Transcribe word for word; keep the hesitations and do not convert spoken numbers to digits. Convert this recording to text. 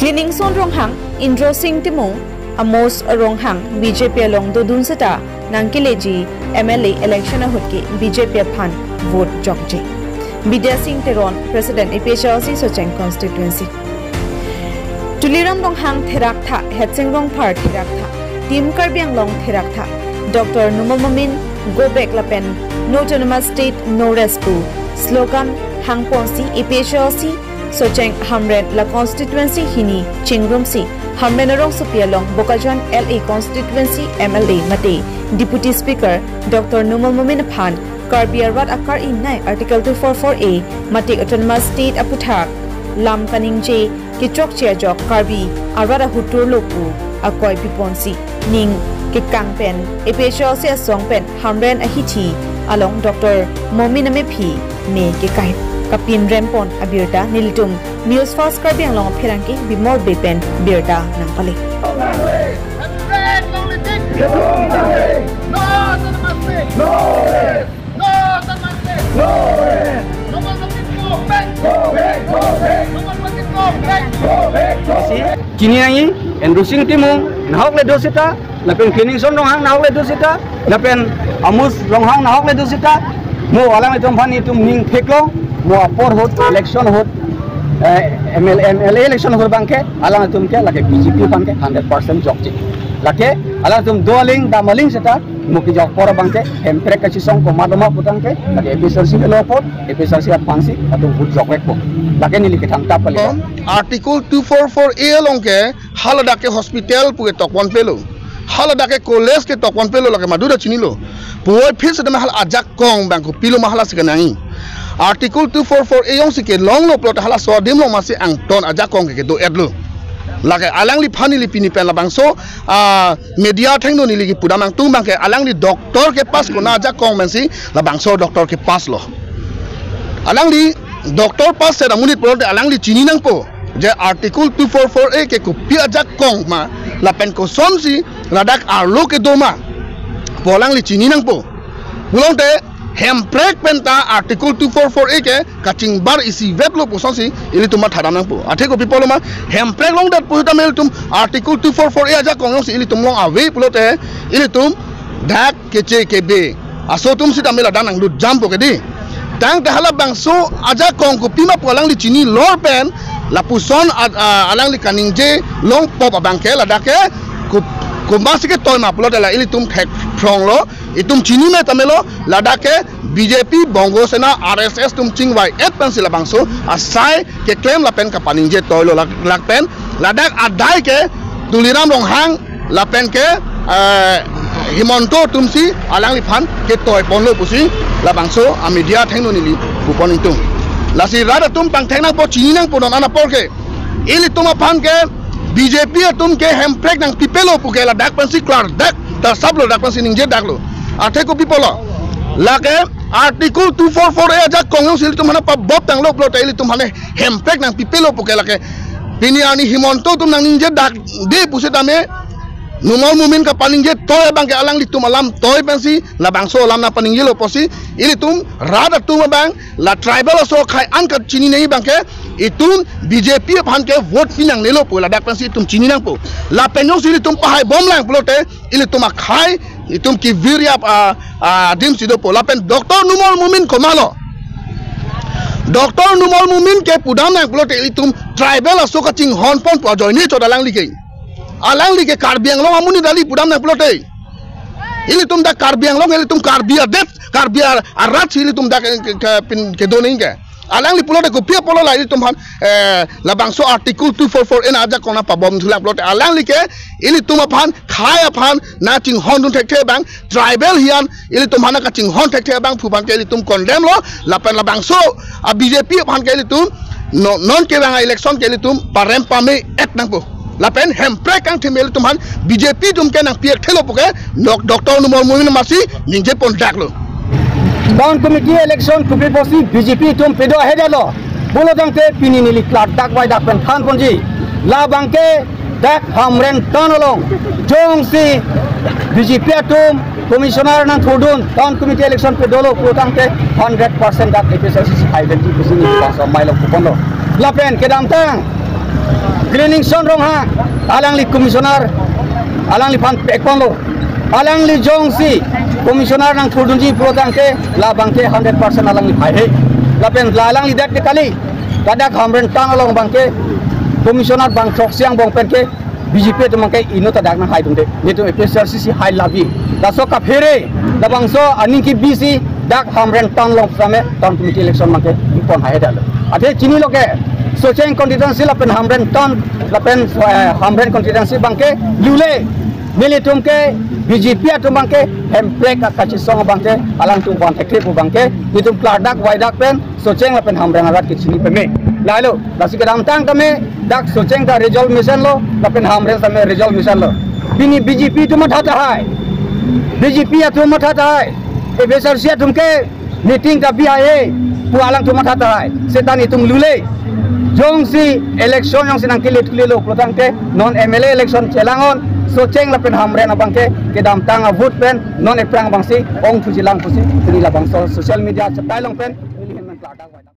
Kliningson Ronghang, Indro Sing Timung, Amos Ronghang B J P along dodun seta nangkeleji M L A election ahut ke B J P aphan vote jokje. Bidya Sing Teron, President A P H L C Socheng Constituency. Tuliram Ronghang therak tha, Headsing Rongphar therak tha, Team Karbi Anglong therak tha, Doctor Numal Momin go back lapen No Autonomous State, No Rest pu slogan hangponsi A P H L C Socheng Hamren la constituency hini chingrumsi Hamren arongsopi along Bokajan L A constituency M L A mate Deputy Speaker Doctor Numal Momin aphan Karbi arat akar-i nei Article two four four A mate Autonomous State aputhak lam kaningje kechokche ajok Karbi arat ahut turlo pu akoi piponsi ning kekang pen A P H L C asong pen Hamren ahithi along Doctor Momin amephi me kekai kapin rempon abirta nelitum News Fast Karbi Anglong apherangke Bimol Bey pen birta nangpale. Chini nangji, Indro Sing Timung, nahok le do seta, lapen Kliningson Ronghang nahok le do seta, lapen Amos Ronghang nahok le do seta, mo alanglitum aphan itum ning theklong, mo apor ahut, election ahut, eh, M L A, M L A election ahut abangke, alanglitum ke, lake B J P aphan ke hundred percent jokje. Lake, alanglitum do aling, dam aling seta, mo kejok apor abangke, Hemprek kachesong komat doma putangke, lake A P H L C ke lo apot, A P H L C aphansi, atum vote jokvekpo. Lake neli kethan ta pale. Article two four four A along ke, haladak ke hospital pu ketok ponpelo. Haladak ke college ketok ponpelo lake madura chinilo. Puvoiphit setame hala ajakong abang kopilo ma halasi kenangji. Article two four four A jongsi kelonglo pulote halaso adim along masi angton ajakong ke kedo-etlo. Lake alangliphan neli pini pen labangso, ah, media athengno neli kepudam nangtung abangke alangli doctor kepass kona ajakong pensi labangso doctor kepass lo. Alangli doctor pass seta amonit pulote alangli chini nangpo. Je Article two four four A ke kopi ajakong ma, lapen kosonsi ladak arlo kedo ma pu alangli chini nangpo. Pulote Hemprek penta Article two four four A ke kachingbar isiveplo pusonsi ilitum mathadam nangpo. Athe kopi pulo ma, Hemprek longdet pusitame ilitum Article two four four A ajakong jongsi ilitum along ave pulote ilitum dak keche kebe aso atum sitame ladak nanglut jampo ke dei. Tangte halabangso ajakong kopima pu alangli chinilo pen lapuson a-, a-, alangli kaningje longpo abangke ladak ke ko-, komatsi ketoi ma pulote la ilitum thekphronglo, itum chini me tamelo, ladak ke B J P, Bongo Sena, R S S atum chingvai-et pensi labangso asai keklem lapen kapaningje toilo lak, lapen ladak adai ke Tuliram Ronghang lapen ke, eh, Himanta atumsi alangliphan ketoi ponlo pusi labangso a media athengno neli pupon ingtung. Lasi rat atum pangthek nangpo, chini nangpo non an apor ke. Ilitum aphan ke B J P atum ke Hemprek nangpipelo puke ladak pensi klardak tasaplo, dak pensi ningjedaklo. Athe kopi pulo. Lake Article two four four A ajakong jongsi ilitum aphan pabop tanglo pulote ilitum aphan Hemprek nangpipelo puke lake. Pini arni Himanta atum nangningjedak dei pusitame Numal Momin kapaningje toi abangke alanglitum alam toi pensi labangso alam nangpaningjelo pusi ilitum rat atum abang la tribal aso akhai an kachini nei abangke itum B J P aphan ke vote pi nangnelo pu ladak pensi itum chini nangpo. Lapen jongsi ilitum pahai bomlang pulote ilitum akhai itum kevir-ap a, a, adim si dopo. Lapen Doctor Numal Momin komatlo? Doctor Numal Momin ke pudam nang pulote ilitum tribal aso kachinghon ponpo ajoine chot alangli ke. Alangli ke Karbi Anglong amonit kali pudam nang pulote. Ilitum dak Karbi Anglong, ilitum Karbi adet, Karbi ar-, arat si ilitum dak ke, ke, ke, pin, kedo nangji ke. Alangli pulote kopi apotlo la ilitum aphan, eh, labangso Article two four four A ajakong nangpabom thulang pulote alangli ke ilitum aphan, khei aphan nangchinghondun thekthe abang, tribal hian ilitum aphan nangkachinghon thekthe abangphu aphan ke ilitum condemn lo, lapen labangso a B J P aphan ke ilitum no, non kevang a election ke ilitum parem pame-et nangpo. Lapen Hemprek kangthim ilitum aphan B J P atum ke nangpi-ekthelo puke nok Doctor Numal Momin amatsi ningje pondaklo. Town committee election kopi pusi B J P atum pedo ahedetlo pulo tangte pini neli klardak vaidak pen than ponji. Labangke dak Hamren town along jongsi B J P atum commissioner nangthurdun town committee election pedolo pulo tangte hundred percent dak A P H L C si identity pusi neli bangso mailong puponlo. Lapen kedamtang Greeningson Ronghang, alangli commissioner, alangliphan pekponlo. Alangli jongsi commissioner nangthurdunji pulo tangte, labangke hundred percent alangli haihe. Lapen la alangli dak ke kali, ladak Hamren town along abangke commissioner bang throksi angbong penke B J P atum abangke inut ta dak nanghaidunde. Netum A P H L C si hai labi. Laso kaphere, labangso aning kebisi dak Hamren town along same town committee election abangke ingpon haihedetlo. Athe chinilo ke, Socheng constituency lapen Hamren town lapen, eh, Hamren constituency abangke lule. Nelitum ke B J P atum abangke Hemprek akachesong abangke alangtum van thekthep abangke netum klardak vaidak pen Socheng lapen Hamren arat kechini peme. Lahelo, lasi kedamtang tame dak Socheng ta result mesenlo, lapen Hamren tame result mesenlo. Pini B J P atum matha tahai. B J P atum matha tahai. A P H L C atum ke meeting ta bihai he pu alangtum matha tahai. Seta netum lule. Jongsi election jongsi nangkele thulelo pulo tangte non M L A election chelang-on, Socheng lapen Hamren abangke kedamtang avote pen non ephrang abangsi ongthuji lang pusi pini labangso social media chetai along pen neli hen nangklardak.